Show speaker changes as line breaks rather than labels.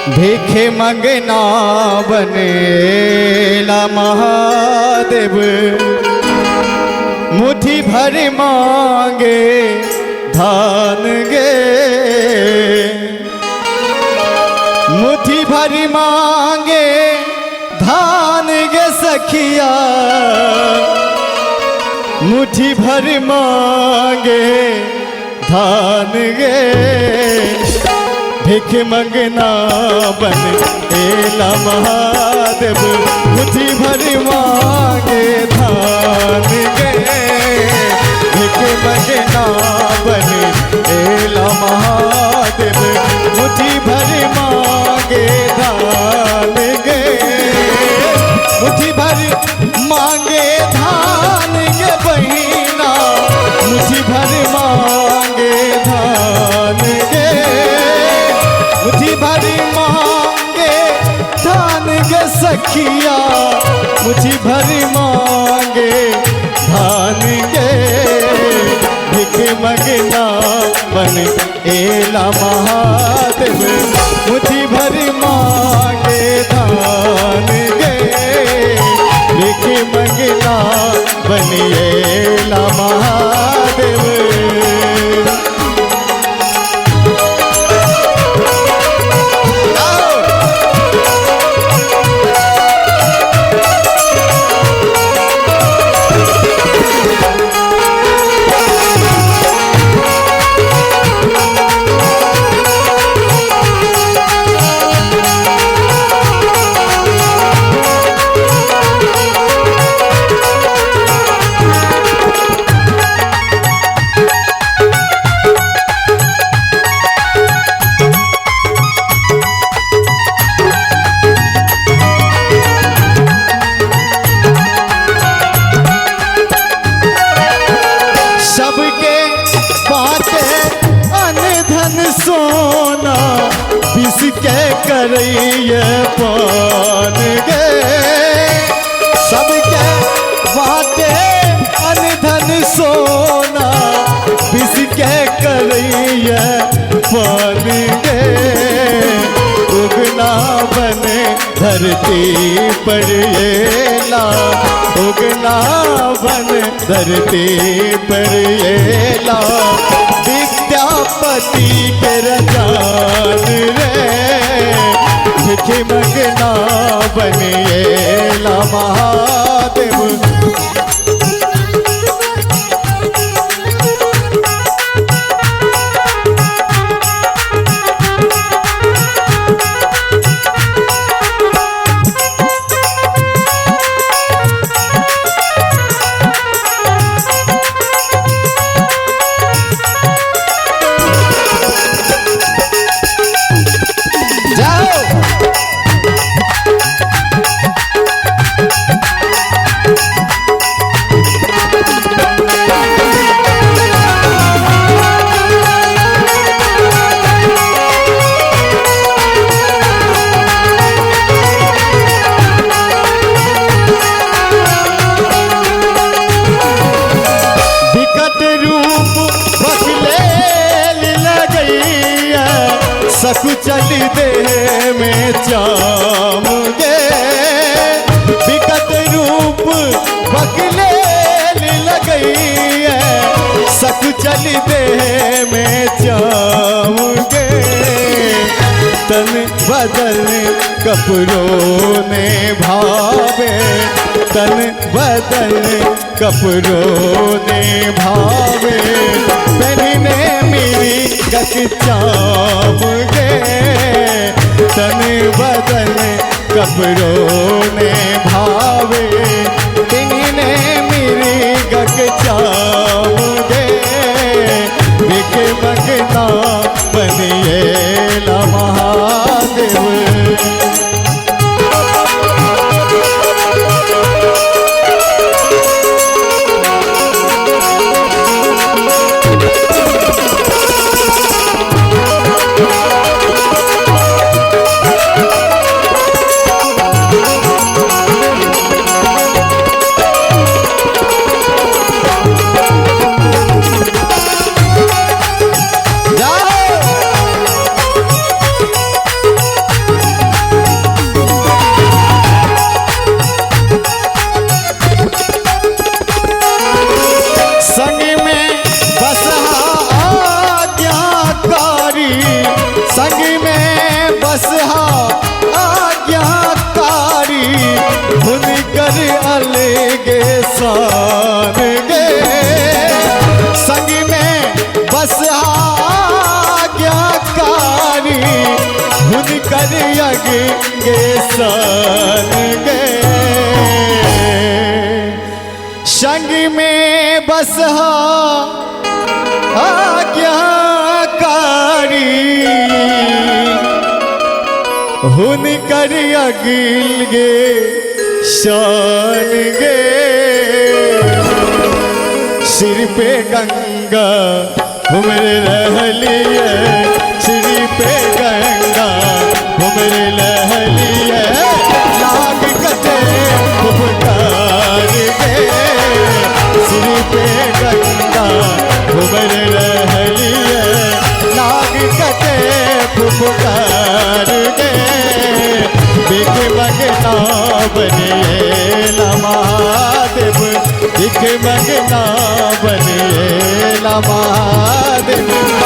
भीख मंगना बनेला महादेव, मुट्ठी भर मांगे धान गे, मुट्ठी भर मांगे धान गे सखिया, मुट्ठी भर मांगे धान गे। भीख मंगना बन एला महादेव, मुट्ठी भर मांगे धान गे। भीख मंगना बन एला महादेव, मुट्ठी भर मांगे धान गे। मुट्ठी भर मांगे धान गे बहिना, मुट्ठी भर मांगे धान गे। मुट्ठी भर मांगे धान गे सखिया, मुट्ठी भर मांगे धान गे। भीख मंगना बन एला महादेव, मुट्ठी भर मांगे धान गे। भीख मंगना बन एला महादेव। सबके बाटे अन धन सोना, बिस के करैये पान गे। सबके बाटे अन धन सोना, बिस के करैये पान गे। उगना बने धरती पर एला, उगना बन धरती पर एला। विद्यापति के रजान रे, भीख मंगना बन एला महादेव। सकुचल देह में चाम गे। विकट रूप बकले लगैया, सकुचल देह में चाम गे। तन बदल कपड़ों ने भावे, तन बदल कपड़ों ने भावे। पहने मेरी गक चाम गे, तन बदल कपड़ों ने भावे। पहने मेरी गक चाम गे। भीख मंगना बन एला महादेव। जाओ। हुनकर यज्ञ सन गे। संग में बसहा आज्ञाकारी हुनकर अगिल गे शान गे। सिर पे गंगा हमरे रहलिए, सिर पे गंगा हमरे रहलिए, लाग कते उपकार गे। सिर पे गंगा हमरे रहलिए, लाग कते उपकार गे। बिख मगना बनिए महादेव, बिख मगना बनिए महादेव।